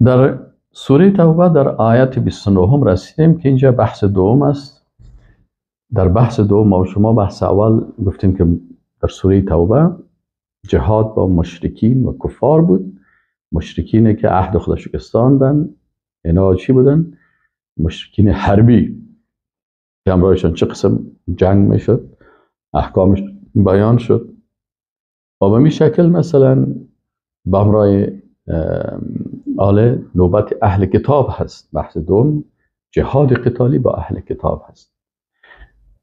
در سوره توبه در آیت 29 رسیدیم که اینجا بحث دوم است. در بحث دوم ما شما بحث اول گفتیم که در سوره توبه جهاد با مشرکین و کفار بود. مشرکین که عهد خود شکستاندن، اینا چی بودن؟ مشرکین حربی که همراهشان چه قسم جنگ میشد، احکامش بیان شد. و به می شکل مثلا به همراه آله نوبت اهل کتاب هست. بحث دوم جهاد قتالی با اهل کتاب هست.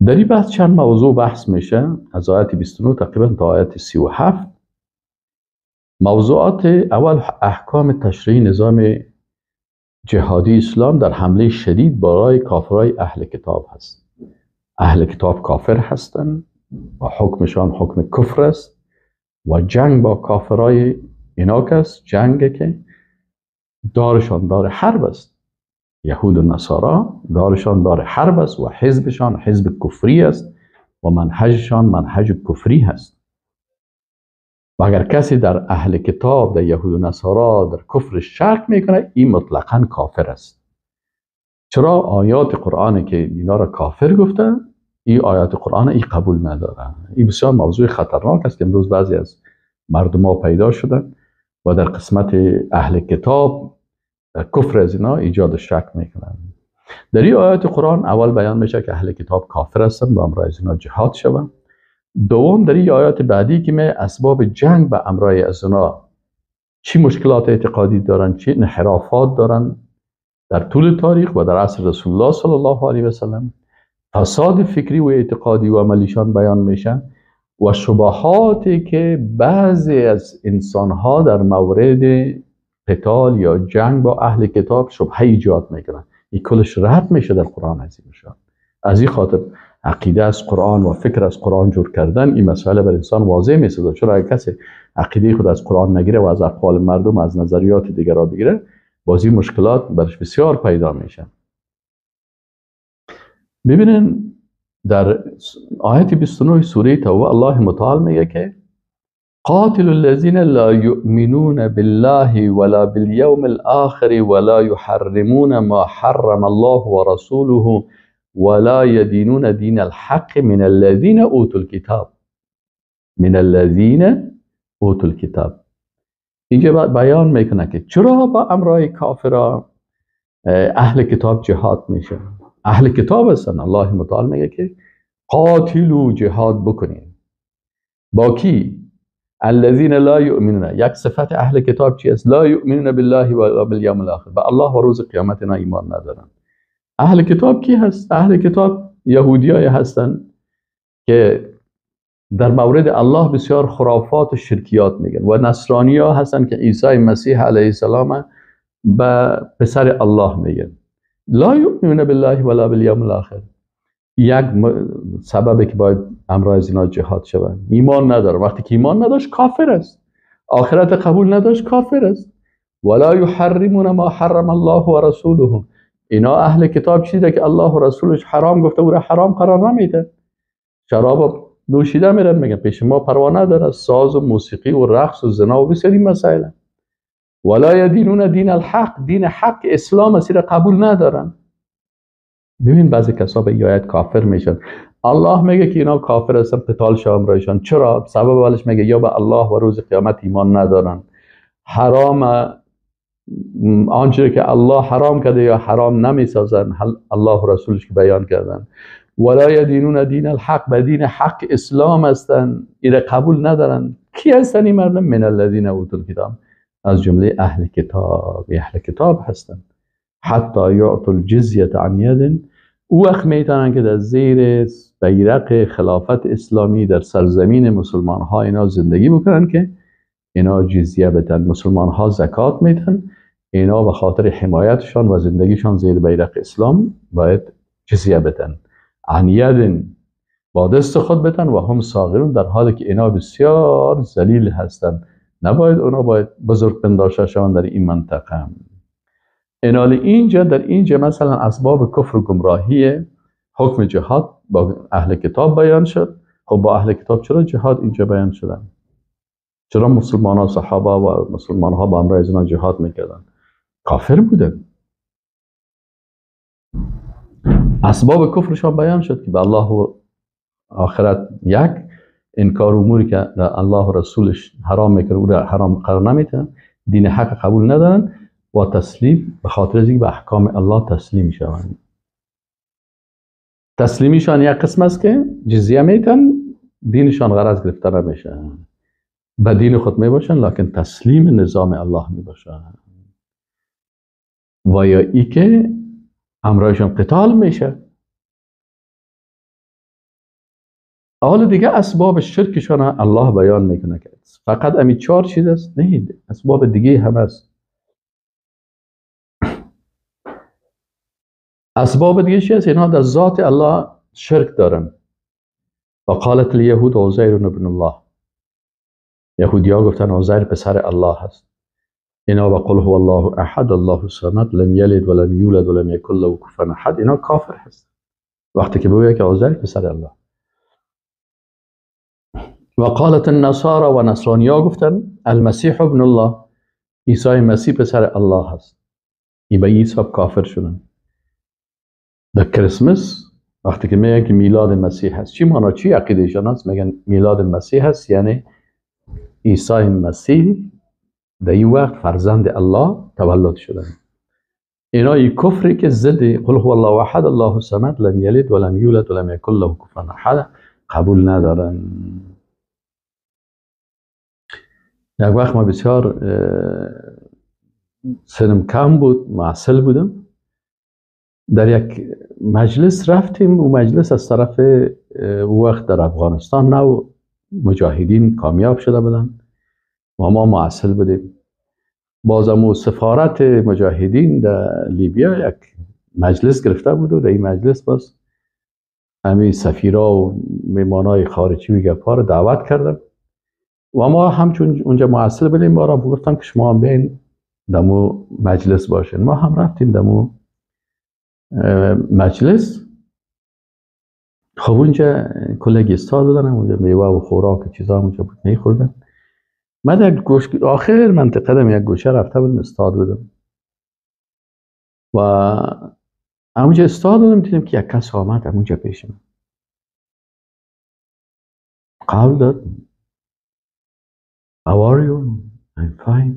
در این بحث چند موضوع بحث میشه، از آیت 29 تقریبا تا آیت 37. موضوعات اول احکام تشریع نظام جهادی اسلام در حمله شدید برای کافرای اهل کتاب هست. اهل کتاب کافر هستند و حکمشان حکم کفر است و جنگ با کافرای اینا است، جنگ که دارشان دار حرب است. یهود و نصارا دارشان دار حرب است و حزبشان حزب کفری است و منهجشان منهج کفری هست. و اگر کسی در اهل کتاب، در یهود و نصارا در کفر شرک میکنه، این مطلقاً کافر است. چرا آیات قرآن که اینا را کافر گفته، این آیات قرآن این قبول نداره. این بسیار موضوع خطرناک است که امروز بعضی از مردم ها پیدا شدن و در قسمت اهل کتاب در کفر از اینا ایجاد شک میکنن. در این آیات قرآن اول بیان میشه که اهل کتاب کافر هستند، با امرای از اینا جهاد شوند. دوم در این آیات بعدی که می اسباب جنگ به امرای از اینا چی مشکلات اعتقادی دارن، چی انحرافات دارن در طول تاریخ و در عصر رسول الله صلی الله علیه و سلم، فساد فکری و اعتقادی و عملیشان بیان میشن و شبهاتی که بعضی از انسانها در مورد قتال یا جنگ با اهل کتاب شبهه ایجاد میکنن. این کلش رد میشه در قرآن عظیم شان. از این خاطر عقیده از قرآن و فکر از قرآن جور کردن این مسئله بر انسان واضح میسازه. چرا اگر کسی عقیده خود از قرآن نگیره و از اقوال مردم، از نظریات دیگران بگیره، بازی مشکلات برش بسیار پیدا میشه. ببینن در آیت 29 سوره توبه الله متعال میگه که قاتل الذين لا يؤمنون بالله ولا باليوم الآخر ولا يحرمون ما حرم الله ورسوله ولا يدينون دين الحق من الذين اوتوا الكتاب. من الذين اوتوا الكتاب. اینجا بیان میکنه که چرا با امرای کافرا اهل کتاب جهاد میشه. اهل کتاب هستن. الله متعال میگه که قاتلو، جهاد بکنین با کی؟ الذین لا یؤمنون. یک صفت اهل کتاب چی است؟ لا یؤمنون بالله و بالیوم الاخر، به الله و روز قیامت اینا ایمان ندارن. اهل کتاب کی هست؟ اهل کتاب یهودیای هستن که در مورد الله بسیار خرافات و شرکیات میگن و نصرانی ها هستن که عیسی مسیح علیه السلام به پسر الله میگن. لا یؤمنون بالله ولا بالیوم الاخر. یک سببی که باید امرای از اینا جهاد شوند، ایمان نداره. وقتی که ایمان نداشت کافر است، آخرت قبول نداشت کافر است. ولا یحرمون ما حرم الله و رسوله. اینا اهل کتاب چیزی که الله و رسولش حرام گفته او را حرام قرار نمیده. شراب نوشیده میرن، میگن پیش ما پروا نداره، ساز و موسیقی و رقص و زنا و بسیاری مسائل. ولا یدینون دین الحق، دین حق اسلام است را قبول ندارن. ببین بعضی کسا به آیت کافر میشن. الله میگه که اینا کافر هستن، قتال شو امرایشان. چرا؟ سبب اولش میگه یا به الله و روز قیامت ایمان ندارن، حرام آنچه که الله حرام کرده یا حرام نمیسازن، الله و رسولش که بیان کردن. ولا یدینون دین الحق، به دین حق اسلام هستن، ایره قبول ندارن. کی هستن این مردم؟ من الذین اوتوا الکتاب، از جمله اهل کتاب. اهل کتاب هستن. حتی یعطوا الجزیه عن ید، او وقت میتونن که در زیر بیرق خلافت اسلامی در سرزمین مسلمان ها اینا زندگی بکنن که اینا جزیه بدن، مسلمان ها زکات میدن، اینا به خاطر حمایتشان و زندگیشان زیر بیرق اسلام باید جزیه بدن. عن ید، با دست خود بدن، و هم صاغرون، در حالی که اینا بسیار ذلیل هستن، نباید اونا باید بزرگ پنداشته شوند در این منطقه. اینال اینجا در اینجا مثلا اسباب کفر و گمراهی حکم جهاد با اهل کتاب بیان شد. خب با اهل کتاب چرا جهاد اینجا بیان شدن؟ چرا مسلمان ها، صحابه و مسلمان ها با امرای از اینا جهاد میکردن؟ کافر بودن. اسباب کفرشان بیان شد که به الله و آخرت یک، انکار اموری که الله و رسولش حرام میکنه او را حرام قرار نمیتن، دین حق قبول ندارن و تسلیم به خاطر اینکه به احکام الله تسلیم شوند. تسلیمیشان یک قسم است که جزیه میتن، دینشان غرض گرفته نمیشه، به دین خود میباشن لکن تسلیم نظام الله میباشن. و یا ای که امرایشان قتال میشه. حال دیگه اسباب شرکشان الله بیان میکنه که فقط امی 4 چیز است، نه اسباب دیگه هم است. اسباب دیگه چی است؟ اینها در ذات الله شرک دارن. و قالت الیهود عزیر ابن الله، یهودیا گفتن عزیر پسر الله هست. اینا و قل هو الله احد الله الصمد لم یلد ولم یولد ولم یکن له کفوا احد، اینا کافر هست وقتی که بگه که عزیر پسر الله. و قالت النصارى و نصرانیا گفتن المسیح ابن الله، عیسی مسیح پسر الله هست. ای به عیسی کافر شدن. در کریسمس وقتی که میگن که میلاد مسیح هست، چی معنا چی عقیدهشان هست؟ میگن میلاد مسیح هست یعنی عیسی مسیح در این وقت فرزند الله تولد شدن. اینا ای کفری که ضد قل هو الله احد الله الصمد لم یلد ولم یولد ولم یکن له کفوا احد قبول ندارن. یک وقت ما بسیار سنم کم بود، معسل بودم، در یک مجلس رفتیم و مجلس از طرف وقت در افغانستان نو مجاهدین کامیاب شده بودن و ما معسل بودیم. بازم سفارت مجاهدین در لیبیا یک مجلس گرفته بود و در این مجلس باز همین سفیرا و میمانای خارجی و گپا رو دعوت کردن و ما همچون اونجا معسل بودیم. ما را گفتم که شما هم بیاین دمو مجلس باشین. ما هم رفتیم دمو مجلس. خب اونجا کلگی استاد بودن، اونجا میوه و خوراک و چیزا اونجا بود میخوردن. من در گوش آخر منطقه دم یک گوشه رفته بودم، استاد بودم و اونجا استاد بودم، دیدم که یک کس آمد اونجا پیش من، قول داد How are you? I'm fine.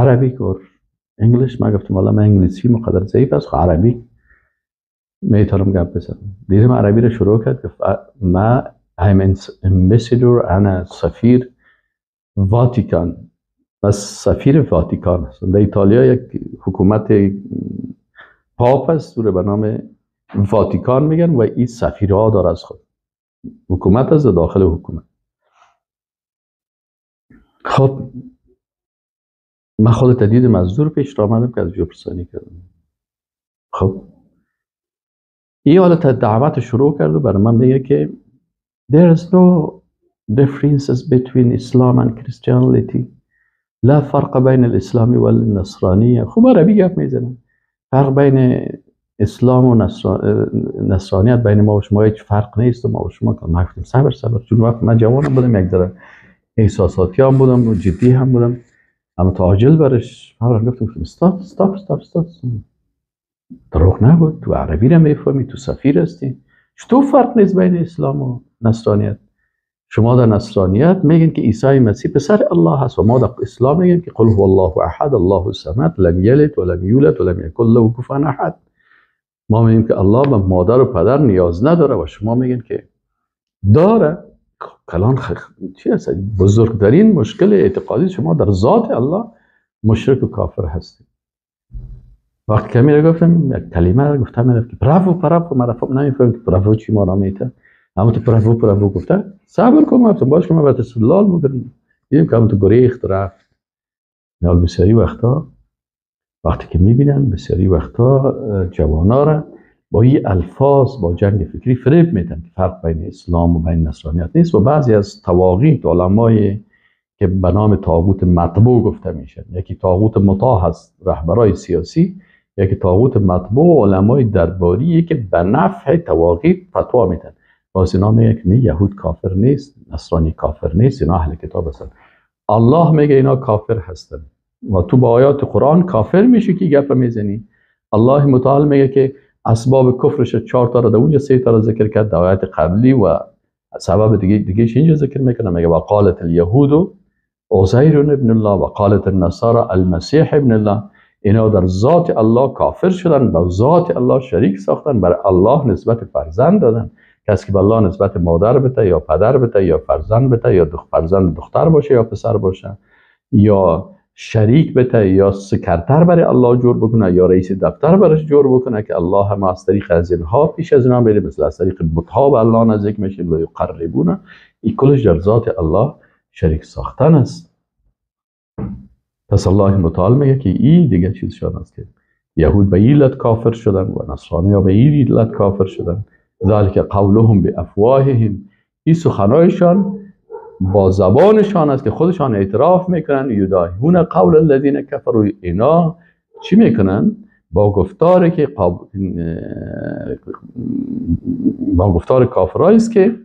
Arabic or English؟ من گفتم والا من انگلیسی مقدر ضعیف است، خب عربی میتونم گپ بزنم. دیدم عربی رو شروع کرد، گفت ما I'm ambassador، انا سفیر واتیکان، بس سفیر واتیکان هستم. در ایتالیا یک حکومت پاپ است به نام واتیکان میگن و این سفیرها داره از خود حکومت است داخل حکومت. خب من خودت دیدم از دور پیش را آمدم که از جبرسانی کردم. خب این حالت دعوت شروع کرد و برای من بگه که there is no differences between Islam and Christianity، لا فرق بین الاسلام و النصرانیه. خب عربی گپ میزنم، فرق بین اسلام و نصرانیت بین ما و شما هیچ فرق نیست و ما و شما. من گفتم صبر صبر، چون وقت من جوانم بودم، یک ذره احساساتی هم بودم و جدی هم بودم، اما تعجل برش فورا گفتم stop stop stop stop، دروغ نبود، تو عربی رو میفهمی، تو سفیر هستی، چطور فرق نیست بین اسلام و نصرانیت؟ شما در نصرانیت میگن که عیسی مسیح پسر الله هست و ما در اسلام میگیم که قل هو الله احد الله الصمد لم یلد ولم یولد ولم یکن له کفوا احد. ما میگیم که الله به مادر و پدر نیاز نداره و شما میگین که داره. کلان چی هست؟ بزرگترین مشکل اعتقادی شما در ذات الله مشرک و کافر هستید. وقتی که میره گفتم یک کلمه رو گفتم که براو براو، من نمیفهمم که براو چی معنا میته، اما تو براو براو گفته صبر کن، گفتم باش که من برات استدلال بکنم. دیدیم که تو گریخت رفت. حال بسیاری وقتا وقتی که میبینن بسیاری وقتا جوانا را با این الفاظ با جنگ فکری فریب میدن که فرق بین اسلام و بین نصرانیت نیست. و بعضی از طواغیت علمای که به نام طاغوت مطبوع گفته میشن، یکی طاغوت مطاع هست رهبرای سیاسی، یکی طاغوت مطبوع علمای درباری که به نفع طواغیت فتوا میدن. باز اینا میگه که نه یهود کافر نیست، نصرانی کافر نیست، اینا اهل کتاب هستن. الله میگه اینا کافر هستن. و تو با آیات قرآن کافر میشی که گپ میزنی. الله متعال میگه که اسباب کفرش 4 تا را در اونجا 3 تا را ذکر کرد در آیات قبلی و سبب دیگه اینجا ذکر میکنه. میگه وقالت اليهود عزیر ابن الله وقالت النصارى المسیح ابن الله. اینا در ذات الله کافر شدن، با ذات الله شریک ساختن، بر الله نسبت فرزند دادن. کسی که به الله نسبت مادر بده یا پدر بده یا فرزند بده یا فرزند دختر باشه یا پسر باشه یا شریک بده یا سکرتر برای الله جور بکنه یا رئیس دفتر برش جور بکنه که الله هم از طریق از اینها پیش از اینا بره، مثل از طریق بت‌ها به الله نزدیک میشه، لا یقربونه. این کلش در ذات الله شریک ساختن است. پس الله متعال میگه که این دیگه چیزشان است که یهود به این علت کافر شدن و نصرانی ها به این علت کافر شدن. ذلک قولهم بافواههم، این سخنایشان با زبانشان است که خودشان اعتراف میکنن. یداهون قول الذین کفروا، اینا چی میکنن؟ با گفتار که با گفتار کافرایی است که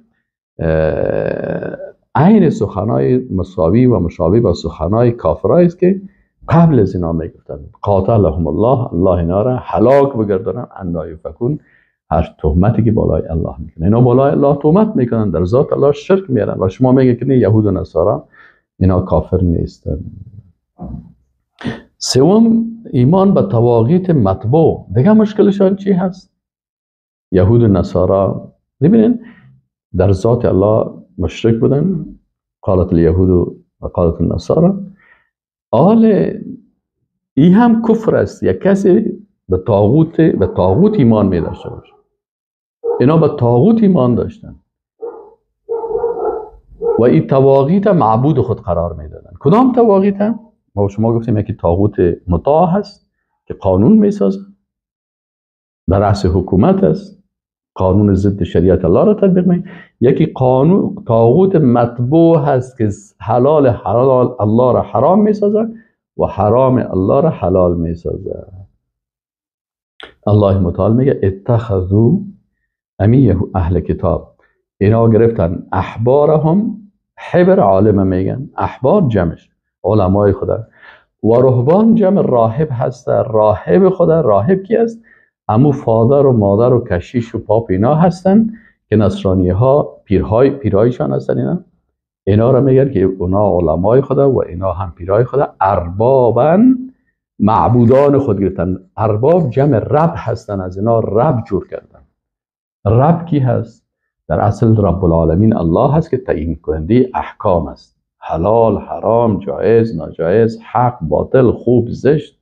عین سخنای مساوی و مشابه با سخنای کافرایی است که قبل از اینا میگفتن. قاتلهم الله، الله اینا را هلاک بگردانن. انا یفکون، هر تهمتی که بالای الله میکنن، اینا بالای الله تهمت میکنن، در ذات الله شرک میارن و شما میگه که نه یهود و نصارا اینا کافر نیستن. سوم، ایمان به طواغیت مطبوع. دیگه مشکلشان چی هست؟ یهود و نصارا ببینین در ذات الله مشرک بودن، قالت الیهود و قالت النصارا. آل ای هم کفر است، یک کسی به طاغوت ایمان می داشته باشه. اینا به طاغوت ایمان داشتن و این طواغیت معبود خود قرار میدادن. کدام طواغیت هم؟ ما شما گفتیم یکی طاغوت مطاع هست که قانون میسازه، در رأس حکومت است، قانون ضد شریعت الله را تطبیق می. یکی قانون طاغوت مطبوع هست که حلال حلال الله را حرام میسازه و حرام الله را حلال میسازه. الله متعال میگه اتخذوا، امی اهل کتاب اینا گرفتن احبارهم، حبر عالم میگن، احبار جمعش علمای خدا، و رهبان جمع راهب هست، راهب خدا. راهب کی است؟ امو فادر و مادر و کشیش و پاپ اینا هستن که نصرانی ها پیرهایشان هستن. اینا را میگن که اونا علمای خدا و اینا هم پیرهای خدا، اربابن معبودان خود گرفتن. ارباب جمع رب هستن، از اینا رب جور کردن. رب کی هست؟ در اصل رب العالمین الله هست که تعیین کننده احکام است، حلال حرام، جایز ناجایز، حق باطل، خوب زشت،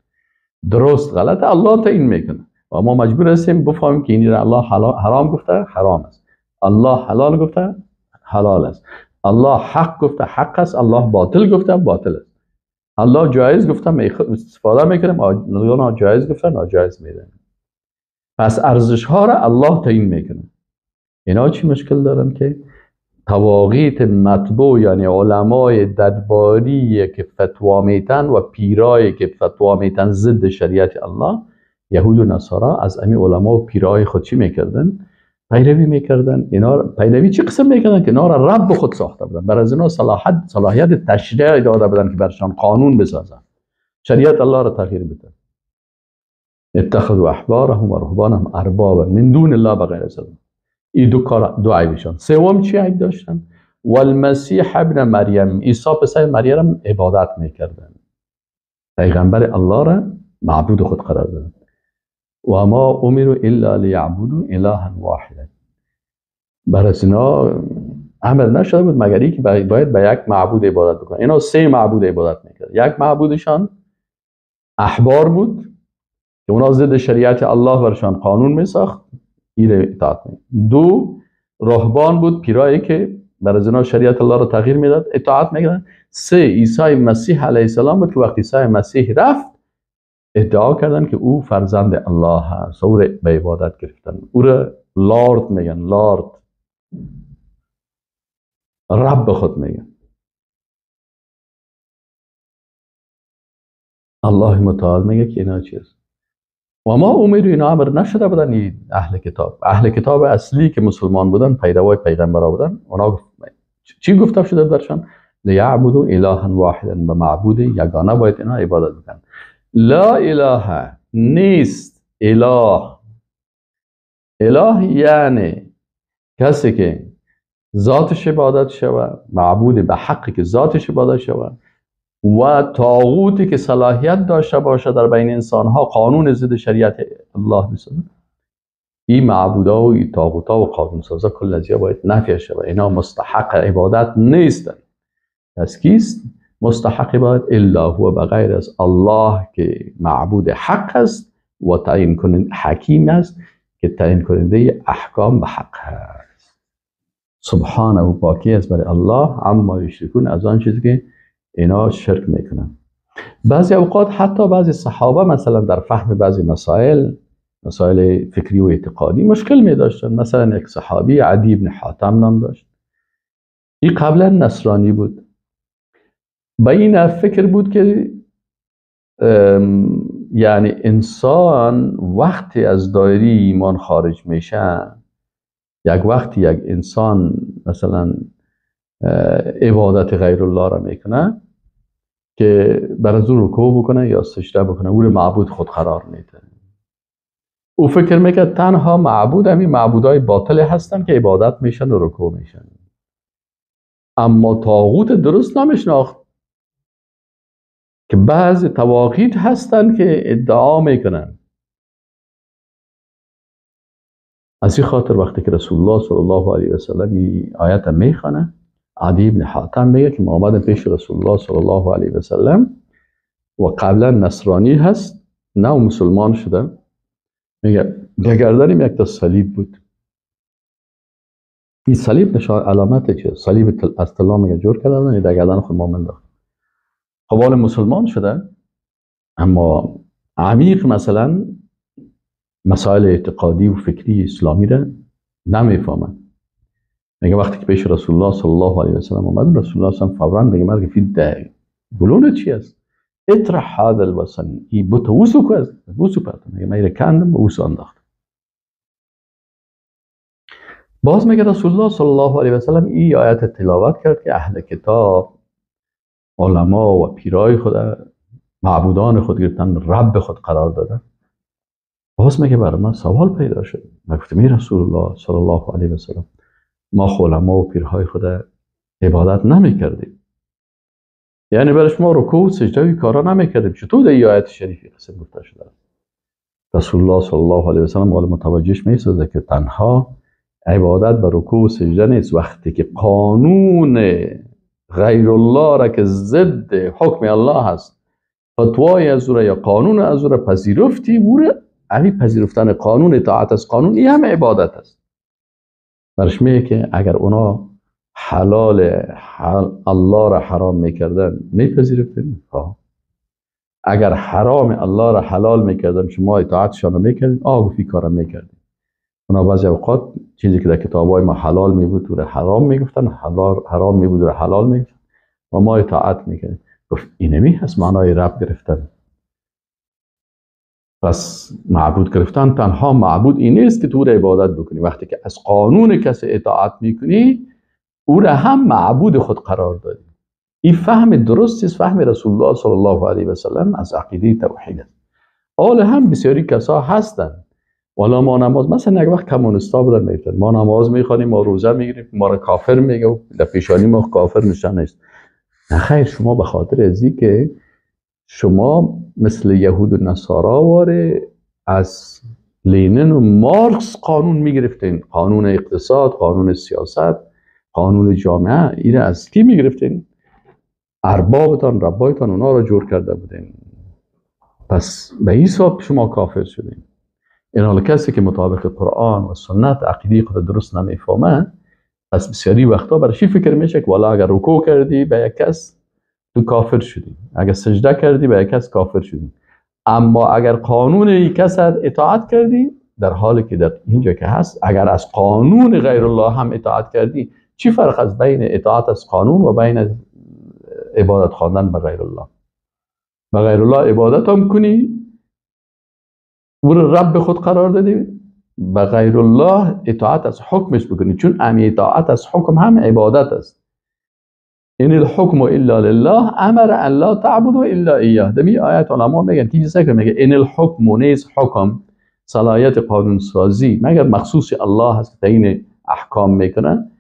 درست غلط، الله تعیین میکنه و ما مجبور هستیم بفهمیم که این الله حرام گفته حرام است، الله حلال گفته حلال است، الله حق گفته حق است، الله باطل گفته باطل است، الله جایز گفته استفاده میکنیم، الله ناجایز گفته ناجایز میدونیم. پس ارزش ها را الله تعیین میکنه. اینا چی مشکل دارن که طواغیت مطبوع، یعنی علمای درباری که فتوا میتن و پیرایی که فتوا میتن ضد شریعت الله، یهود و نصارا از امی علما و پیرای خود چی میکردن؟ پیروی میکردن. اینا پیروی چی قسم میکردن؟ که اینا را رب خود ساخته بودن، بر از اینا صلاحیت تشریع داده بودن که برشان قانون بسازن، شریعت الله را تغییر بدن. اتخذوا احبارهم و رهبانهم اربابا من دون الله بغیر از الله. این دو کار، دو عیبشان. سوم چی عیب داشتن؟ والمسیح ابن مریم، عیسی پسر مریم عبادت میکردن، پیغمبر الله را معبود خود قرار دادن. و ما امروا الا لیعبدوا الها واحدا. بر از اینا امر نشده بود مگر اینکه باید به یک معبود عبادت بکنن. اینا سه معبود عبادت میکردن. یک معبودشان احبار بود که اونا ضد شریعت الله برشان قانون میساخت، این اطاعت میکرد. دو، رهبان بود، پیرایی که بر از اینا شریعت الله رو تغییر میداد، اطاعت میکردن. سه، عیسی مسیح علیه السلام بود که وقتی عیسی مسیح رفت ادعا کردن که او فرزند الله هست، او رو به عبادت گرفتن، او رو لارد میگن، لارد، رب خود میگن. الله متعال میگه که اینا چیز و ما امروا، اینا امر نشده بودن. اهل کتاب، اهل کتاب اصلی که مسلمان بودن، پیروای پیغمبرا بودن، اونا چی گفته شده برشان؟ لیعبدوا الها واحدا، به معبود یگانه باید اینا عبادت بکنن. لا اله نیست اله. اله یعنی کسی که ذاتش عبادت شود، معبود به حقی که ذاتش عبادت شود و طاغوتی که صلاحیت داشته باشه در بین انسانها قانون ضد شریعت الله بسازه. این معبودا و این طاغوتا و قانون سازا کل از یا باید نفی شود. اینا مستحق عبادت نیستن. پس کیست مستحق عبادت؟ الا هو، بغیر از الله که معبود حق است و تعیین کننده حکیم است که تعیین کننده احکام به حق است. سبحانه و پاکی است برای الله عما یشرکون، از آن چیزی که اینا شرک میکنن. بعضی اوقات حتی بعضی صحابه مثلا در فهم بعضی مسائل فکری و اعتقادی مشکل می داشتن. مثلا یک صحابی عدی بن حاتم نام داشت، این قبلا نصرانی بود، به این فکر بود که یعنی انسان وقتی از دایره ایمان خارج میشه، یک وقتی یک انسان مثلا عبادت غیر الله را میکنه که بر از او رکوع بکنه یا سجده بکنه، او رو معبود خود قرار میده. او فکر میکرد تنها معبود همین معبودای باطل هستن که عبادت میشن و رکوع میشن، اما طاغوت درست نمیشناخت که بعضی طواغیت هستن که ادعا میکنن. از این خاطر وقتی که رسول الله صلی الله علیه و سلم این آیت میخوانه، عدی بن حاتم میگه که ما آمدم پیش رسول الله صلی الله علیه و سلم و قبلا نصرانی هست، نه مسلمان شده. میگه در گردنیم یک تا صلیب بود. این صلیب نشان علامت چیه؟ صلیب از طلا میگه جور کردن در گردن خود ما منداخت. خب حال مسلمان شده، اما عمیق مثلا مسائل اعتقادی و فکری اسلامی را نمیفهمه. میگه وقتی که پیش رسول الله صلی الله علیه و سلم آمدن، رسول الله صلی الله علیه و سلم فورا میگه مرگ فی ده گلونه چی است؟ اطرح هذا الوثن، این بت وسو که وسو پرت. میگه من کندم و وسو انداختم. باز میگه رسول الله صلی الله علیه و سلم این آیت تلاوت کرد که اهل کتاب علما و پیرای خود معبودان خود گرفتن، رب خود قرار دادن. باز میگه برای من سوال پیدا شد. من گفتم ای رسول الله صلی الله علیه و سلم، ما علما و پیرهای خود عبادت نمیکردیم، یعنی برش ما رکوع و سجده و کارا نمیکردیم، چطور در این آیت شریفی قسم گفته شده؟ رسول الله صلی الله علیه و سلم حالا متوجهش میسازه که تنها عبادت به رکوع و سجده نیست. وقتی که قانون غیر الله را که ضد حکم الله هست، فتوای از او را یا قانون از او را پذیرفتی، او را همین پذیرفتن قانون، اطاعت از قانون، این هم عبادت است. برش میگه که اگر اونا حلال الله را حرام میکردن میپذیرفتیم، اگر حرام الله را حلال میکردن شما اطاعتشان را میکردین، گفت این کارا میکردیم. اونا بعضی اوقات چیزی که در کتابای ما حلال میبود او را حرام میگفتن، حرام میبود او را حلال میگفتن و ما اطاعت میکردیم. گفت اینمی هست معنای رب گرفتن. پس معبود گرفتن تنها معبود این نیست که تو را عبادت بکنی، وقتی که از قانون کسی اطاعت میکنی او را هم معبود خود قرار دادی. این فهم درست است، فهم رسول الله صلی الله علیه و سلم از عقیده توحید است. حال هم بسیاری کسا هستند والا ما نماز، مثلا یک وقت کمونیستا بودن میگفتن ما نماز میخوانیم، ما روزه میگیریم، ما را کافر میگه، در پیشانی ما کافر نشان نیست. نه خیر، شما به خاطر از که شما مثل یهود و نصارا واره از لینن و مارکس قانون میگرفتین، قانون اقتصاد، قانون سیاست، قانون جامعه، این از کی میگرفتین؟ اربابتان، ربایتان اونا را جور کرده بودین. پس به این حساب شما کافر شدین. این حال کسی که مطابق قرآن و سنت عقیده خود درست نمیفهمه، پس بسیاری وقتا برای چی فکر میشه که والا اگر رکوع کردی به یک کس تو کافر شدی، اگر سجده کردی به یک کس کافر شدی، اما اگر قانون یک کس اطاعت کردی، در حالی که در اینجا که هست اگر از قانون غیر الله هم اطاعت کردی، چی فرق از بین اطاعت از قانون و بین عبادت خواندن به غیر الله؟ به غیر الله عبادت هم کنی، او رو رب خود قرار دادی، به غیر الله اطاعت از حکمش بکنی، چون امی اطاعت از حکم هم عبادت است. ان الحکم الا لله امر ان لا تعبدوا الا ایاه. دمی آیات علما میگن که چیزی میگه ان الحکم نیز حکم، صلاحیت قانون سازی مگر مخصوص الله هست که تعیین احکام میکنن.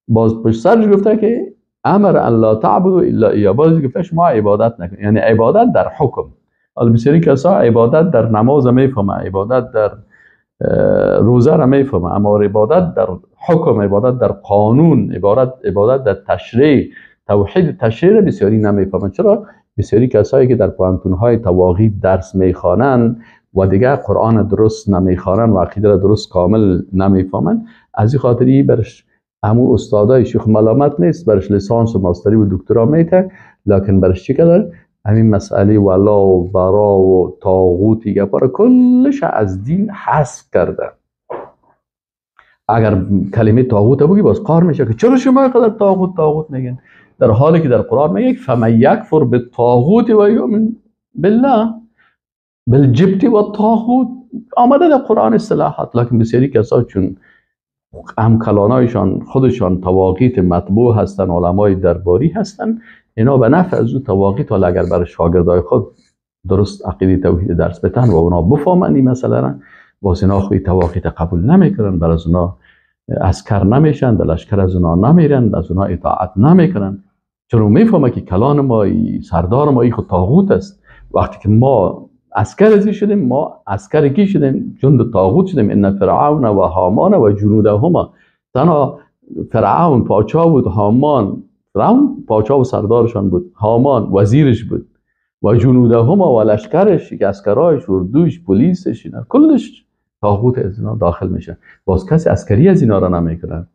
باز پشت سرش گفته که امر ان لا تعبدوا الا ایاه، باز گفته شما عبادت نکنید، یعنی عبادت در حکم. حالا بسیاری کسا عبادت در نماز میفهمه، عبادت در روزه را میفهمه، اما عبادت در حکم، عبادت در قانون، عبادت در تشریع، توحید تشریع بسیاری نمیفهمن. چرا؟ بسیاری کسایی که در پوهنتون‌های طواغیت درس میخوانند و دیگه قرآن درست نمیخوانند و عقیده را درست کامل نمیفهمن، از این خاطر ای برش همون استادای شیخ ملامت نیست، برش لیسانس و ماستری و دکترا میته، لکن برش چی کرده؟ همین مسئله ولا و برا و طاغوت گپا را کلش از دین حذف کرده. اگر کلمه طاغوت بگی باز قار میشه که چرا شما اینقدر طاغوت طاغوت میگن، در حالی که در قرآن میگه فمن یکفر بالطاغوت و یؤمن بالله بالجبت و الطاغوت، آمده در قرآن اصطلاحات. لکن بسیاری کسا چون همکلانایشان خودشان طواغیت مطبوع هستن، علمای درباری هستن، اینا به نفع از او طواغیت، حالا اگر برای شاگردای خود درست عقیده توحید درس بدن و اونا بفهمن این مسئله را، باز اینا خود طواغیت قبول نمیکنن، بر از اونا عسکر نمیشن، در لشکر از اونا نمیرن، از اونا اطاعت نمیکنن. چون میفهمه که کلان ما، سردار ما، ای خود طاغوت است. وقتی که ما عسکر ازی شدیم، ما عسکر کی شدیم؟ جند طاغوت شدیم. ان فرعون و هامان و جنودهما، تنها فرعون پاچا بود، هامان، فرعون پاچا و سردارشان بود، هامان وزیرش بود و جنودهما و لشکرش، عسکرایش، اردوش، پلیسش، اینا کلش طاغوت از اینا داخل میشه. باز کسی عسکری از اینا را نمیکنن،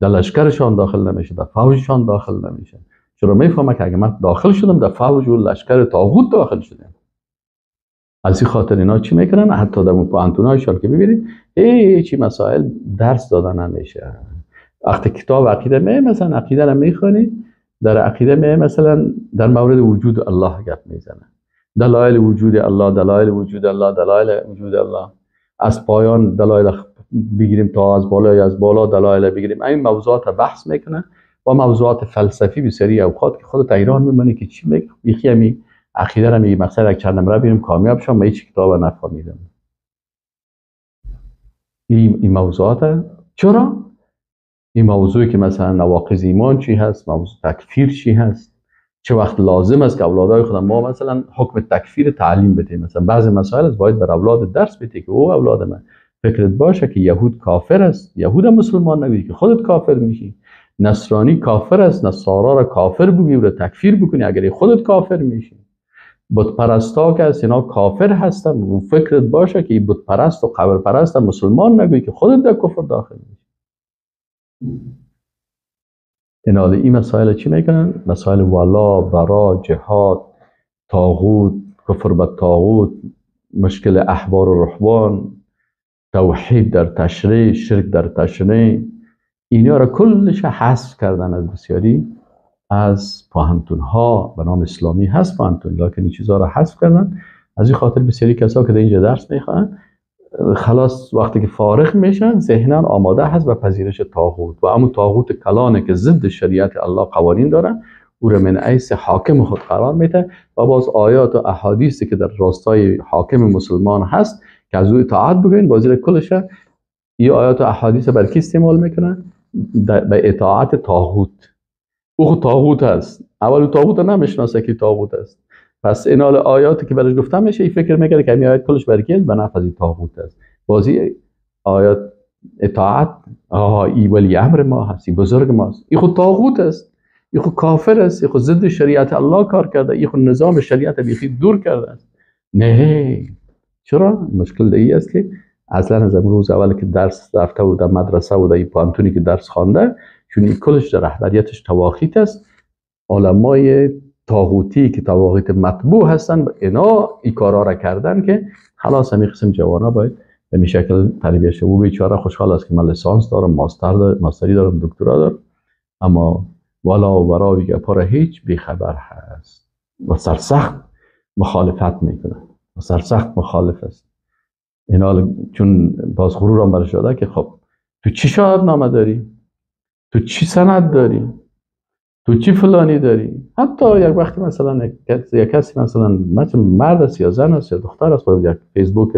در لشکرشان داخل نمیشه، در فوجشان داخل نمیشه. چرا؟ میفهمه که اگه من داخل شدم در فوج و لشکر طاغوت داخل شدم. از این خاطر اینا چی میکنن؟ حتی در پوهنتون‌هایشان که ببینید هیچی مسائل درس داده نمیشه. وقتی کتاب عقیده می، مثلا عقیده را میخوانی، در عقیده می مثلا در مورد وجود الله گپ میزنه، دلایل وجود الله، دلایل وجود الله، دلایل وجود الله، از پایان دلایل بگیریم تا از بالای از بالا دلایل بگیریم، این موضوعات بحث میکنه و موضوعات فلسفی بسیاری اوقات که خود ایران میمونه که چی میگه، یکی همی عقیده را میگه مقصد یک چند نمره بیریم کامیاب شم، من هیچ کتاب نفهمیدم این موضوعات. چرا؟ این موضوعی که مثلا نواقض ایمان چی هست، موضوع تکفیر چی هست، چه وقت لازم است که اولادای خودم ما مثلا حکم تکفیر تعلیم بدیم. مثلا بعضی مسائل است باید بر اولاد درس بده که او اولاد من فکرت باشه که یهود کافر است، یهود مسلمان نگویی که خودت کافر میشی، نصرانی کافر است، نصارا را کافر بگی و تکفیر بکنی اگر خودت کافر میشی، بت پرستا که است اینا کافر هستن، و فکرت باشه که این بت پرست و قبر پرست مسلمان نگویی که خودت در کفر داخل میشی. اینا این مسائل چی میکنن؟ مسائل ولا، برا، جهاد، طاغوت، کفر به طاغوت، مشکل احبار و رهبان، توحید در تشریع، شرک در تشریع، اینا را کلش حذف کردن از بسیاری از پوهنتون ها به نام اسلامی هست پوهنتون، لکن این چیزها را حذف کردن. از این خاطر بسیاری کسا که در اینجا درس میخوانن خلاص وقتی که فارغ میشن ذهنا آماده هست به پذیرش طاغوت و همون طاغوت کلانه که ضد شریعت الله قوانین داره او را من حیث حاکم خود قرار میده و باز آیات و احادیثی که در راستای حاکم مسلمان هست که از او اطاعت بکنین، بازی کلش این آیات و احادیث بر کی استعمال میکنن؟ به اطاعت طاغوت. او خود طاغوت هست، اول او طاغوت نمیشناسه که طاغوت است، پس این آیاتی که برش گفتم میشه این فکر میکنه که این آیات کلش بر کی است؟ به نفع از طاغوت است. بازی آیات اطاعت، آها ای ولی امر ما هست، ای بزرگ ماست، این خود طاغوت است، این خود کافر است، این خود ضد شریعت الله کار کرده، این خود نظام شریعت بیخی دور کرده است. نه، چرا؟ مشکل ای است که اصلا از روز اول که درس رفته و در مدرسه و در پوهنتونی که درس خوانده، چون این کلش در رهبریتش طواغیت است، علمای طاغوتی که طواغیت مطبوع هستن اینا این کارا را کردن که خلاص همین قسم جوانا باید به این شکل تربیت شه. او بیچاره خوشحال است که من لیسانس دارم، ماستری دارم، دکترا دارم، اما والا و برا گپا را هیچ بیخبر هست و سرسخت مخالفت میکنه و سرسخت مخالف است. اینا چون باز غرور هم برش داده که خب تو چی شهادتنامه داری؟ تو چی سند داری؟ تو چی فلانی داری؟ حتی یک وقتی مثلا یک کسی مثلا مرد است یا زن است یا دختر است، با یک فیسبوک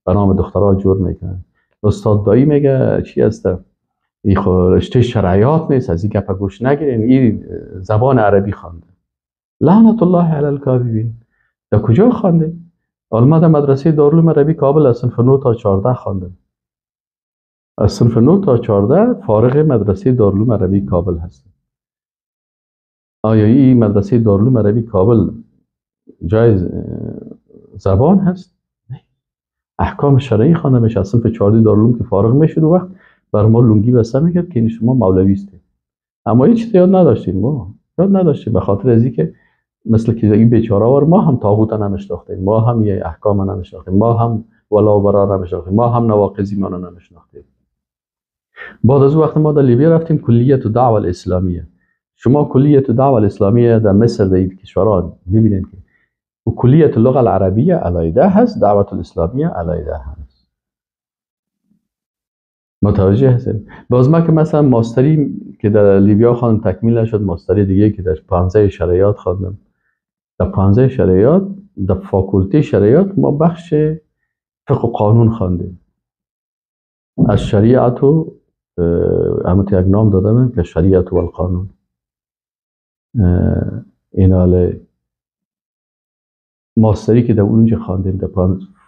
به نام دخترها جور میکنن، استاد دایی میگه چی هست؟ این خو رشته شرعیات نیست، از این گپ گوش نگیرین، این زبان عربی خوانده. لعنت الله علی الکاذبین. در کجا خوانده؟ ما در مدرسه دارالعلوم عربی کابل از صنف 9 تا 14 خواندم. از صنف 9 تا 14 فارغ مدرسه دارالعلوم عربی کابل هستم. آیا این مدرسه دارالعلوم عربی کابل جای زبان هست؟ نه. احکام شرعی خوانده میشه. از صنف 14 دارالعلوم که فارغ میشد و وقت بر ما لونگی بسته میکرد که این شما مولوی هستید. اما هیچ یاد نداشتیم، ما یاد نداشتیم، به خاطر از اینکه مثل که این بیچاره ما هم طاغوت نمیشناختیم، ما هم یه احکام نمیشناختیم، ما هم ولا و برا نمیشناختیم، ما هم نواقض ایمان نمیشناختیم. بعد از وقت ما در لیبیا رفتیم کلیت دعوه الاسلامیه. شما کلیت دعوه الاسلامیه در مصر در این کشورها میبینید که و کلیت اللغه العربیه علیده هست، دعوت الاسلامیه علیده هست. متوجه هستیم؟ باز ما که مثلا ماستری که در لیبیا خواندم تکمیل نشد، ماستری دیگه که در 15 شرعیات خواندم، در 15 شرعیات در فاکولته شرعیات ما بخش فقه و قانون خواندیم. از شریعت و همون یک نام دادم که شریعت و القانون. این حال ماستری که در اونجا خواندیم در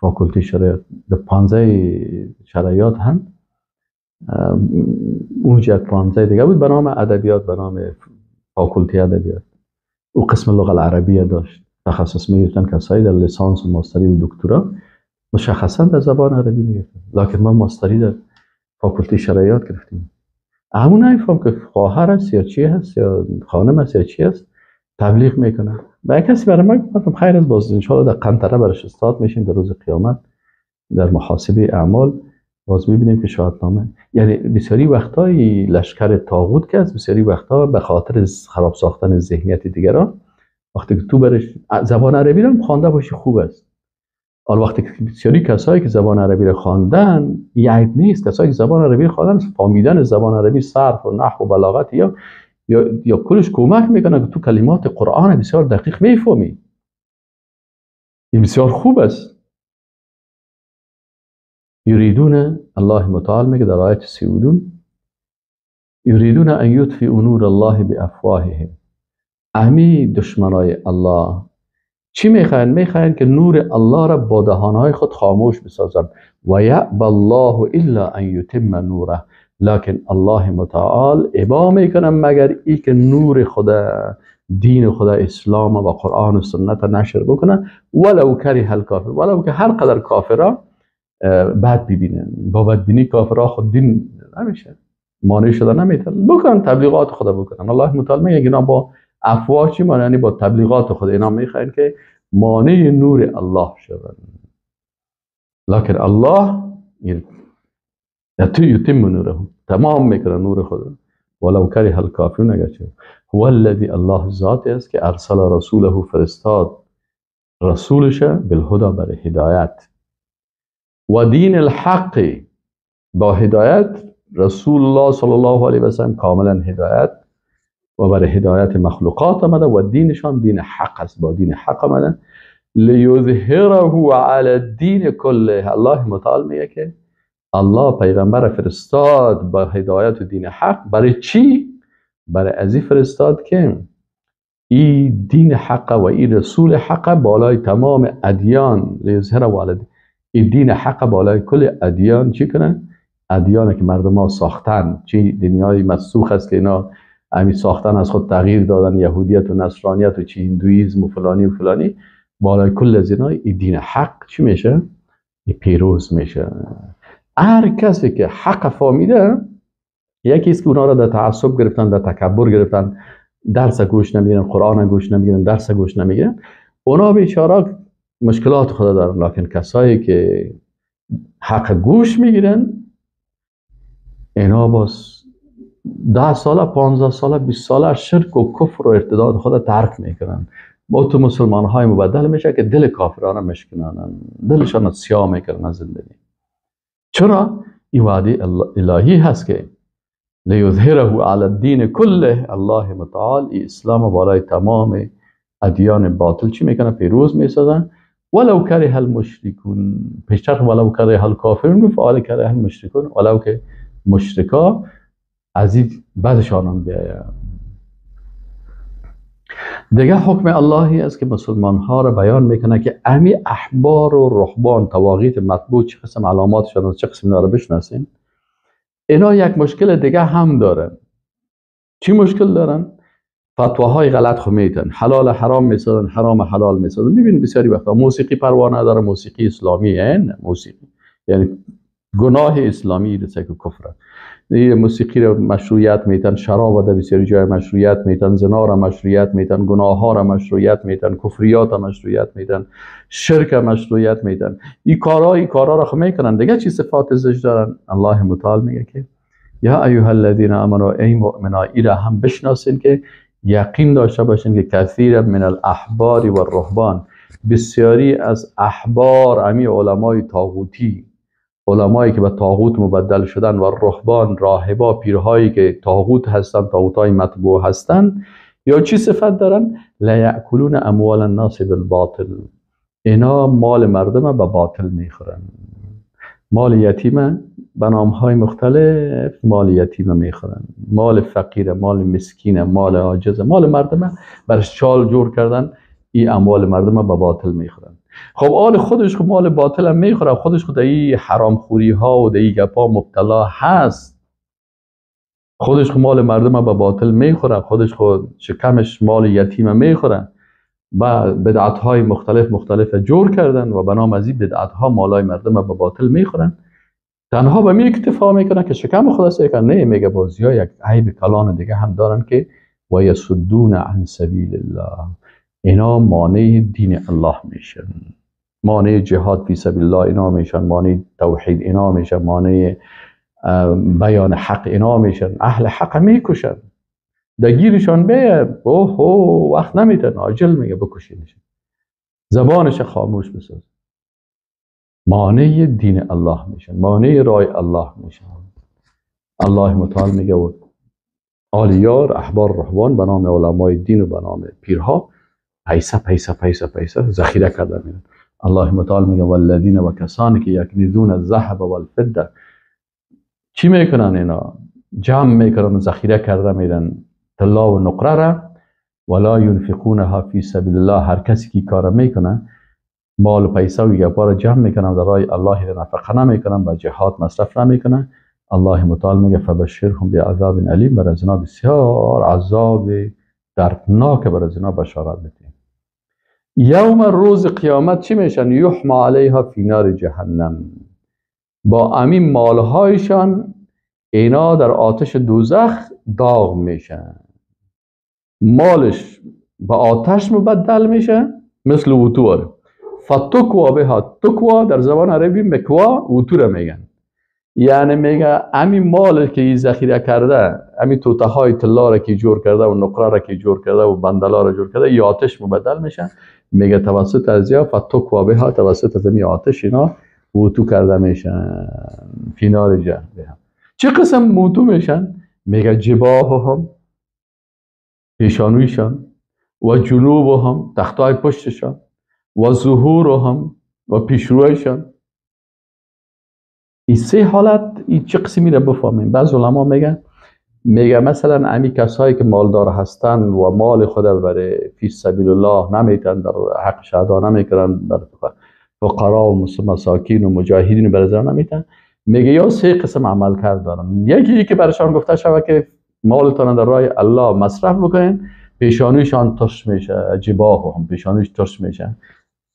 فاکولته شرعیات، در 15 شرعیات هم اونجا یک 15 دیگه بود به نام ادبیات، به نام فاکولته ادبیات. او قسم لغه العربیه داشت، تخصص میگرفتن کسایی در لیسانس و ماستری و دکترا مشخصا در زبان عربی میگرفتن. لکن ما ماستری در فاکولته شرعیات گرفتیم. همون نمیفهم که خواهر است یا چی هست یا خانم است یا چی است تبلیغ میکنه. و کسی برای ما گفتم خیر از باز ان شاء الله در قنطره برش استاد میشیم در روز قیامت در محاسبه اعمال باز میبینیم که شهادتنامه، یعنی بسیاری وقتای لشکر طاغوت که است، بسیاری وقتا به خاطر خراب ساختن ذهنیت دیگران، وقتی که تو برش زبان عربی رو خوانده باشی خوب است. حالا وقتی که بسیاری کسایی که زبان عربی رو خواندن، این عیب نیست. کسایی که زبان عربی خواندن، فهمیدن زبان عربی، صرف و نحو و بلاغت یا کلش کمک میکنه که تو کلمات قرآن بسیار دقیق میفهمی. این بسیار خوب است. یریدون، الله متعال میگه در آیت 32، یریدون ان یطفئوا نور الله بافواههم. امی دشمنای الله چی میخواین؟ میخواین که نور الله را با دهانهای خود خاموش بسازن. و یأبی الله الا ان یتم نوره، لکن الله متعال ابا میکنه مگر ای که نور خدا، دین خدا، اسلام و قرآن و سنت نشر بکنه، ولو کره الکافر، ولو که هر قدر کافرا بد ببینن. با بدبینی کافرها خود دین نمیشه، مانع شده نمیتونن بکنن، تبلیغات خدا بکنن. الله متعال میگه اینا با افواه چی مانع؟ یعنی با تبلیغات خود اینا میخواین که مانع نور الله شوند. لکن الله یتم نوره، تمام میکنه نور خود، ولو کره الکافرون. اگرچه هو الذی، الله ذات است که ارسل رسوله، فرستاد رسولش بالهدى، برای هدایت، و دین الحق، با هدایت رسول الله صلی الله علیه و سلم کاملا هدایت و برای هدایت مخلوقات آمده و دینشان دین حق است، با دین حق آمده. لیظهره علی الدین کله، الله متعال میگه که الله پیغمبر فرستاد با هدایت و دین حق. برای چی؟ برای ازی فرستاد که ای دین حق و ای رسول حق بالای تمام ادیان، لیظهره علی الدین، این دین حق بالای کل ادیان چی کنن؟ ادیان که مردم ها ساختن، چی دنیای مسوخ است که اینا همی ساختن، از خود تغییر دادن، یهودیت و نصرانیت و چی هندویزم و فلانی و فلانی، بالای کل از اینا این دین حق چی میشه؟ این پیروز میشه. هر کسی که حق فهمیده، یکی است که اونا را در تعصب گرفتن، در تکبر گرفتن، درس گوش نمیگیرن، قرآن گوش نمیگیرن، درس گوش نمیگیرن، اونا بیچاره مشکلات خدا دارن. لکن کسایی که حق گوش میگیرن، اینا باز 10 ساله، 15 ساله، 20 ساله شرک و کفر و ارتداد خود ترک میکنن. با تو مسلمان های مبدل میشه که دل کافران مشکنن، دلشان سیاه میکنن از زندگی. چرا؟ این وعده الهی هست که لیظهره علی الدین کله. الله متعال اسلام بالای تمام ادیان باطل چی میکنه؟ پیروز میسازن. ولو کره المشرکون، پیشتر ولو کره الکافرون گفت، حالا کره المشرکون، ولو که مشرکا از این بعدشان هم بیاید. دیگه حکم اللهی است که مسلمان ها را بیان میکنه که امی احبار و رهبان طواغیت مطبوع چه قسم علاماتشان و چه قسم اینا را بشناسین. اینا یک مشکل دیگه هم دارن. چی مشکل دارن؟ فتواهای غلط خو میتن، حلال حرام میسازن، حرام حلال میسازن. میبینید بسیاری وقتا موسیقی پروا نداره، موسیقی اسلامی، نه موسیقی یعنی گناه اسلامی رسه که کفره. موسیقی رو مشروعیت میتن، شراب در بسیاری جای مشروعیت میتن، زنا را مشروعیت میتن، گناه ها را مشروعیت میتن، کفریات را مشروعیت میتن، شرک مشروعیت میتن. این کارا را خو میکنن. دیگه چی صفات زشت دارن؟ الله متعال میگه که یا ایها الذین آمنوا، ای مؤمنا، ای را هم بشناسین که یقین داشته باشین که کثیر من الاحبار و الرهبان، بسیاری از احبار، امی علمای طاغوتی، علمایی که به طاغوت مبدل شدن، و رهبان، راهبا، پیرهایی که طاغوت هستن، طاغوتای مطبوع هستن، یا چی صفت دارن؟ لا یاکلون اموال الناس بالباطل. اینا مال مردم به باطل میخورن. مال یتیمه به نامهای مختلف مال یتیمه میخورن، مال فقیره، مال مسکینه، مال عاجزه، مال مردمه برش چال جور کردن، این اموال مردم به باطل میخورن. خب آل خودش خب مال باطل هم میخوره، خودش خود ای حرامخوری ها و ای گپا مبتلا هست، خودش خود مال مردم به باطل میخوره، خودش خود شکمش مال یتیم میخوره، و بدعت های مختلف جور کردن و به نام از این بدعت ها مالای مردم به باطل میخورن. تنها به می اکتفا میکنن که شکم خود است، نه میگه بازی ها یک عیب کلان دیگه هم دارن که و یصدون عن سبیل الله، اینا مانع دین الله میشن، مانع جهاد فی سبیل الله اینا میشن، مانع توحید اینا میشن، مانع بیان حق اینا میشن، اهل حق میکشن، دگیرشان به اوه وقت نمیتن، عاجل میگه بکشینش، زبانش خاموش بساز، مانع دین الله میشن، مانع رای الله میشن. الله متعال میگه و آلیار احبار رهبان به نام علمای دین و به نام پیرها پیسه پیسه پیسه پیسه ذخیره کرده میرن. الله متعال میگه والذین و کسانی که یکنزون الذهب والفضه، چی میکنن اینا؟ جمع میکنن و ذخیره کرده میرن طلا و نقره را، ولا ینفقونها فی سبیل الله، هر کسی که کار میکنه مال و پیسه و گپا را جمع میکنن در راه الله را نفقه نمیکنن، به جهاد مصرف نمیکنن. الله متعال میگه فبشرهم بعذاب الیم، بر از اینا بسیار عذاب دردناک بر از اینا بشارت بدین. یوم روز قیامت چی میشن؟ یحما علیها فی نار جهنم، با امین مالهایشان اینا در آتش دوزخ داغ میشن، مالش به آتش مبدل میشه مثل وتور. فتکوا بها، تکوا در زبان عربی مکوا وتور میگن، یعنی میگه امی مال که ای ذخیره کرده، امی توته های طلا را که جور کرده و نقره را که جور کرده و بندلا را جور کرده، ای آتش مبدل میشه. میگه توسط از یا فتکوا بها، توسط از امی آتش اینا وتو کرده میشن فی نار جهنم. چه قسم وتو میشن؟ میگه جباههم، پیشانویشان، و جنوبهم، تختای پشتشان، و ظهورهم، و پیشرویشان. این سه حالت این چه قسمی را بفهمیم؟ بعض علما میگه مثلا امی کسایی که مالدار هستن و مال خود برای فی سبیل الله نمیتن، در حق شهدا نمیکنن، در فقرا و مساکین و مجاهدین برای نمیتن، میگه یا سه قسم عمل کرد دارن. یکی که برشان گفته شود که مالتان در راه الله مصرف بکنین، پیشانیشان ترش میشه، جباه هم پیشانیش ترش میشه،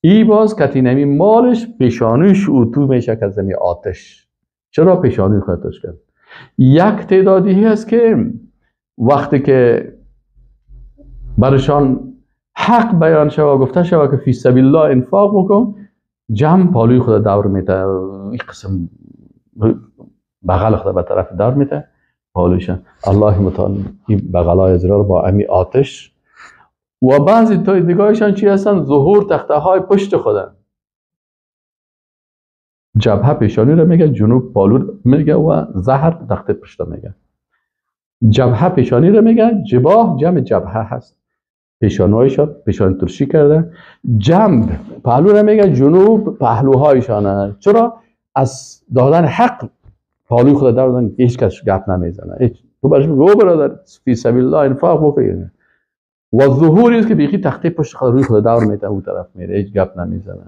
ای باز کتینمی مالش پیشانیش اوتو میشه که از آتش. چرا پیشانی خود ترش کرد؟ یک تعدادی هست که وقتی که برشان حق بیان شود، گفته شود که فی سبیل الله انفاق بکن، جمع پالوی خود دور میته، این قسم بغل خود به طرف دور میته پالویشن. الله متعال این بغلای از رو با امی آتش. و بعضی تا دیگایشان چی هستن؟ ظهور تخته های پشت خودن، جبهه پیشانی رو میگه، جنوب پالو میگه و زهر تخته پشت میگه. جبهه پیشانی رو میگن، جباه جمع جبهه هست، پیشانهایشان پیشانی ترشی کرده. جنب پهلو رو میگن، جنوب پهلوهایشانه. چرا؟ از دادن حق پهلوی خود در دادن، هیچ کس گپ نمیزنه. هیچ تو برش میگه برادر فی سبیل الله انفاق بکنید. و ظهوری است که بیخی تخته پشت خود روی خود دور میده، اون طرف میره، هیچ گپ نمیزنه.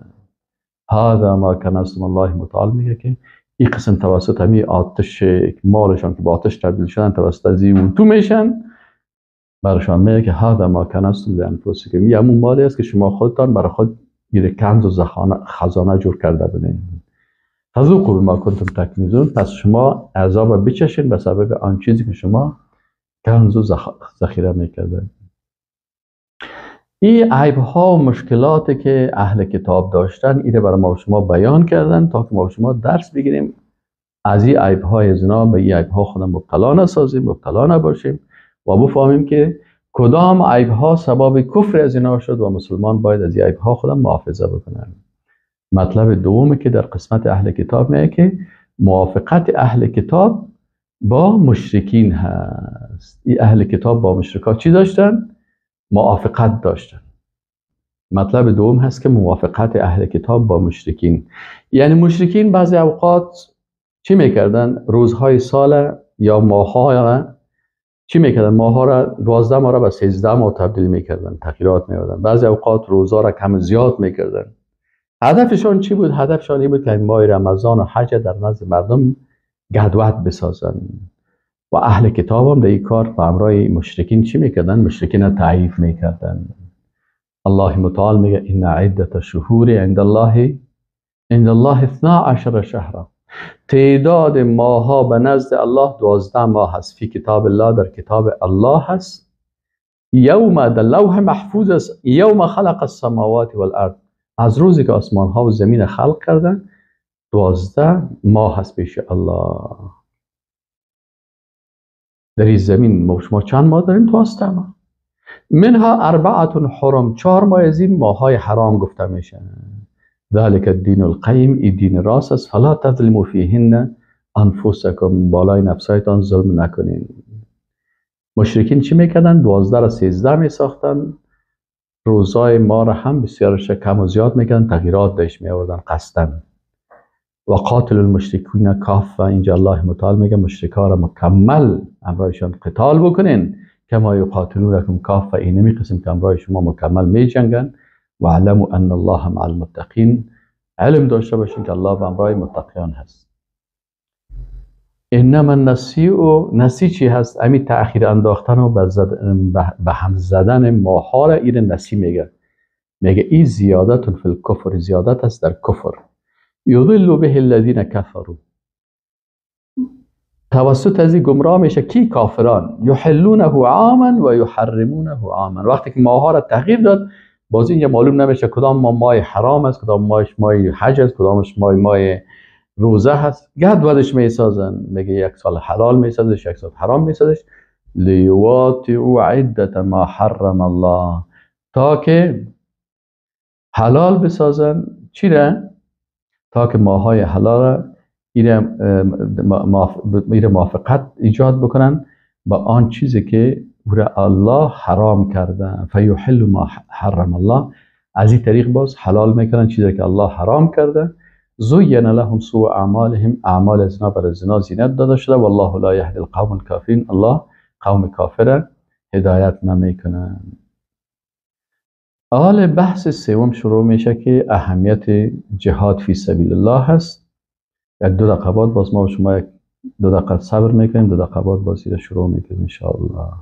هذا ما کنستم، الله متعال میگه که این قسم توسط همی آتش مالشان که با آتش تبدیل شدن، توسط از این تو میشن، برشان میگه که هذا ما کنستم لانفسکم، این همون مالی است که شما خودتان برای خود یه کنز و خزانه جور کرده بودین. فذوقوا بما کنتم تکنزون، پس شما عذاب بچشین به سبب آن چیزی که شما کنز و ذخیره میکردن. این عیب ها و مشکلاتی که اهل کتاب داشتن ایره برای ما و شما بیان کردن تا که ما و شما درس بگیریم از این عیب های زنا، به این عیب ها خودم مبتلا نسازیم، مبتلا نباشیم و بفهمیم که کدام عیب ها سبب کفر از اینا شد و مسلمان باید از این عیب ها خودم محافظه بکنن. مطلب دومی که در قسمت اهل کتاب میگه که موافقت اهل کتاب با مشرکین هست. این اهل کتاب با مشرکا چی داشتن؟ موافقت داشتن. مطلب دوم هست که موافقت اهل کتاب با مشرکین، یعنی مشرکین بعضی اوقات چی میکردن؟ روزهای سال یا ماه‌ها چی میکردن؟ ماه‌ها را 12 ماه را به 13 ماه تبدیل میکردن، تغییرات میدادن. بعضی اوقات روزها را کم زیاد میکردن. هدفشان چی بود؟ هدفشان این بود که ماه رمضان و حج در نزد مردم گدوت بسازن. و اهل کتاب هم در این کار و همراه مشرکین چی میکردن؟ مشرکین را تعریف میکردن. الله متعال میگه ان عدت شهور عند الله 12 شهرا، تعداد ماها به نزد الله 12 ماه هست. فی کتاب الله، در کتاب الله هست. یوم، در لوح محفوظ است، یوم خلق السماوات والارض، از روزی که آسمان ها و زمین خلق کردن 12 ماه هست پیش الله. در این زمین ما شما چند ماه داریم؟ 12 ماه. منها اربعه حرم، 4 ماه از این ماهای حرام گفته میشن. ذلك الدین القیم، این دین راست است. فلا تظلموا فیهن انفسکم، بالای نفسایتان ظلم نکنین. مشرکین چی میکردن؟ 12 را 13 میساختن، روزای ما را هم بسیارش کم و زیاد میکردن، تغییرات داشت میآوردن قصدن. و قاتل المشرکین کافه، اینجا الله متعال میگه مشرکا را مکمل امرایشان قتال بکنین، کما یقاتلونکم کافه، اینمی قسم که امرای شما مکمل میجنگن. و علموا ان الله مع المتقین، علم داشته باشین که الله به امرای متقیان هست. انما النسیء، نسی چی هست؟ امی تأخیر انداختن و به هم زدن ماها را این نسی میگه. میگه این زیادت فی الکفر، زیادت است در کفر. یضل به الذین کفروا، توسط از این گمراه میشه کی؟ کافران. یحلونه عاما و یحرمونه عاما، وقتی که ماها را تغییر داد باز اینجا معلوم نمیشه کدام ما ماه حرام است، کدام ماهش ماه حج است، کدامش ماه روزه هست. گدودش میسازن، میگه یک سال حلال میسازش، یک سال حرام میسازش. لیواطئوا عدة ما حرم الله، تا که حلال بسازن چی را؟ تا که ماهای حلال را موافقت ایجاد بکنن با آن چیزی که او را الله حرام کرده. فیحل ما حرم الله، از این طریق باز حلال میکنن چیزی که الله حرام کرده. زین لهم سوء اعمالهم، اعمال زنا بر زنا زینت داده شده. والله لا یهدی القوم الکافرین، الله قوم کافر هدایت نمیکنه. حال بحث سوم شروع میشه که اهمیت جهاد فی سبیل الله هست. یک دو دقیقه بعد باز ما شما یک دو دقیقه صبر میکنیم، دو دقیقه بعد باز شروع میکنیم ان شاء الله.